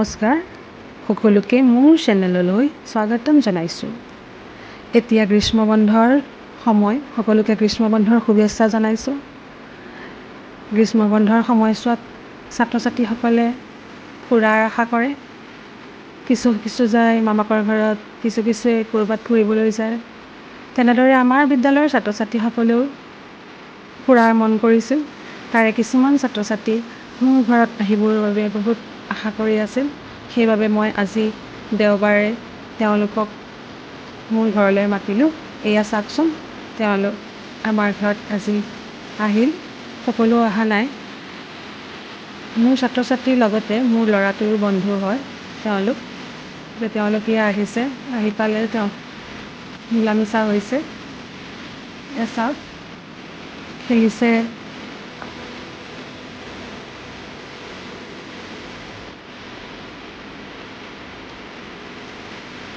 নমস্কাৰ, সকলোকে মোৰ চেনেললৈ স্বাগতম জনাইছোঁ। এতিয়া গ্ৰীষ্ম বন্ধৰ সময়। সকলোকে গ্ৰীষ্ম বন্ধৰ শুভেচ্ছা জনাইছোঁ। গ্ৰীষ্ম বন্ধৰ সময়ছোৱাত ছাত্ৰ ছাত্ৰীসকলে ফুৰাৰ আশা কৰে। কিছু কিছু যায় মামাকৰ ঘৰত, কিছু কিছুৱে ক'ৰবাত ফুৰিবলৈ যায়। তেনেদৰে আমাৰ বিদ্যালয়ৰ ছাত্ৰ ছাত্ৰীসকলেও ফুৰাৰ মন কৰিছিল। তাৰে কিছুমান ছাত্ৰ ছাত্ৰী মোৰ ঘৰত আহিবৰ বাবে বহুত আশা কৰি আছিল। সেইবাবে মই আজি দেওবাৰে তেওঁলোকক মোৰ ঘৰলৈ মাতিলোঁ। এয়া চাওকচোন, তেওঁলোক আমাৰ ঘৰত আজি আহিল। সকলো অহা নাই। মোৰ ছাত্ৰ ছাত্ৰীৰ লগতে মোৰ ল'ৰাটোৰো বন্ধু হয় তেওঁলোক। তেওঁলোকে আহিছে, আহি পালে, তেওঁ মিলা মিছা হৈছে। এয়া চাওক, খেলিছে।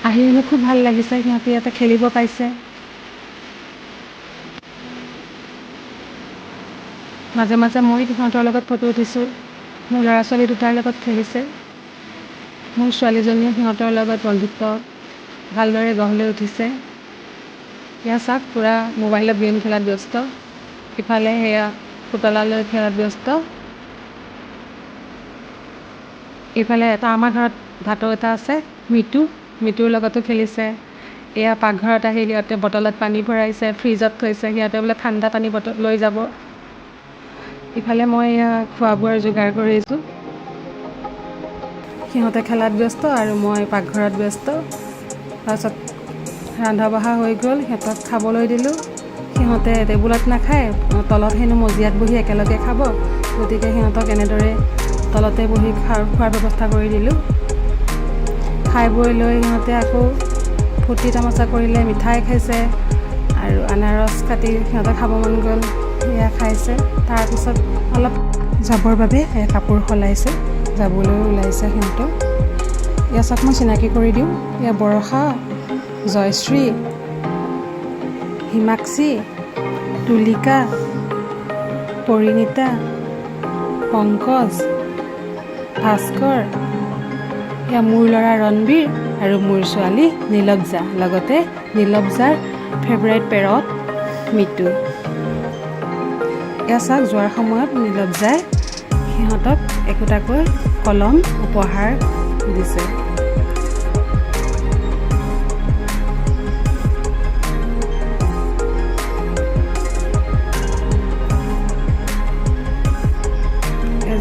আহি খুব ভাল লাগিছে। সিহঁতে ইয়াতে খেলিব পাইছে। মাজে মাজে মই সিহঁতৰ লগত ফটো উঠিছোঁ। মোৰ ল'ৰা ছোৱালী দুটাৰ লগত খেলিছে। মোৰ ছোৱালীজনীয়ে সিহঁতৰ লগত বন্ধুত্ব ভালদৰে গঢ় লৈ উঠিছে। এয়া চাওক, পূৰা মোবাইলত গেম খেলাত ব্যস্ত। ইফালে সেয়া পুতলা লৈ খেলাত ব্যস্ত। ইফালে এটা আমাৰ ঘৰত ভাটৌ এটা আছে, মিটু। মিটুৰ লগতো খেলিছে। এয়া পাকঘৰত আহি সিহঁতে বটলত পানী ভৰাইছে, ফ্ৰিজত থৈছে। সিহঁতে বোলে ঠাণ্ডা পানী বটল লৈ যাব। ইফালে মই এয়া খোৱা বোৱাৰ যোগাৰ কৰিছোঁ। সিহঁতে খেলাত ব্যস্ত আৰু মই পাকঘৰত ব্যস্ত। তাৰপিছত ৰন্ধা বঢ়া হৈ গ'ল। সিহঁতক খাবলৈ দিলোঁ। সিহঁতে টেবুলত নাখায়, তলত হেনো মজিয়াত বহি একেলগে খাব। গতিকে সিহঁতক এনেদৰে তলতে বহি খোৱাৰ ব্যৱস্থা কৰি দিলোঁ। খাই বৈ লৈ সিহঁতে আকৌ ফূৰ্তি তামাচা কৰিলে, মিঠাই খাইছে আৰু আনাৰস কাটি সিহঁতে খাব মন গ'ল, সেয়া খাইছে। তাৰপিছত অলপ যাবৰ বাবে কাপোৰ সলাইছে, যাবলৈ ওলাইছে সিহঁতক। এয়া চাওক, মই চিনাকি কৰি দিওঁ। এয়া বৰষা, জয়শ্ৰী, হিমাক্ষী, তুলিকা, পৰিণীতা, পংকজ, ভাস্কৰ। এয়া মোৰ ল'ৰা ৰণবীৰ আৰু মোৰ ছোৱালী নীলব্জা, লগতে নীলব্জাৰ ফেভৰেট পেৰট মিটু। এয়া চাওক, যোৱাৰ সময়ত নীলব্জাই সিহঁতক একোটাকৈ কলম উপহাৰ দিছে।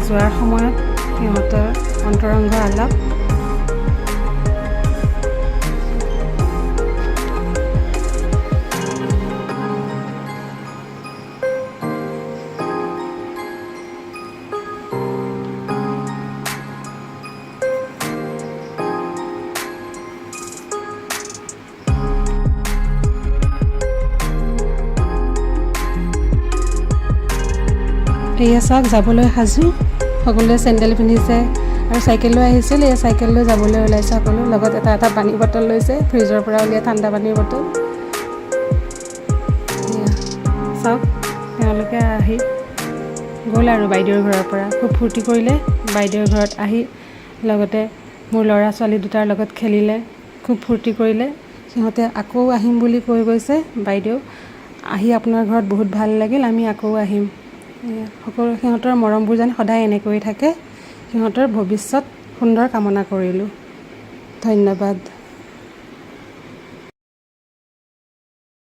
যোৱাৰ সময়ত সিহঁতৰ অন্তৰংগ আলাপ। এয়া চাওক, যাবলৈ সাজু। সকলোৱে চেণ্ডেল পিন্ধিছে আৰু চাইকেল লৈ আহিছিল। এয়া চাইকেল লৈ যাবলৈ ওলাইছে সকলো। লগত এটা এটা পানী বটল লৈছে, ফ্ৰিজৰ পৰা উলিয়াই ঠাণ্ডা পানীৰ বটল। এয়া চাওক, তেওঁলোকে আহি গ'ল আৰু বাইদেউৰ ঘৰৰ পৰা। খুব ফূৰ্তি কৰিলে বাইদেউৰ ঘৰত আহি। লগতে মোৰ ল'ৰা ছোৱালী দুটাৰ লগত খেলিলে, খুব ফূৰ্তি কৰিলে সিহঁতে। আকৌ আহিম বুলি কৈ গৈছে, "বাইদেউ, আহি আপোনাৰ ঘৰত বহুত ভাল লাগিল, আমি আকৌ আহিম।" সকলো সিহঁতৰ মৰমবোৰ যেন সদায় এনেকৈয়ে থাকে। সিহঁতৰ ভৱিষ্যত সুন্দৰ কামনা কৰিলোঁ। ধন্যবাদ।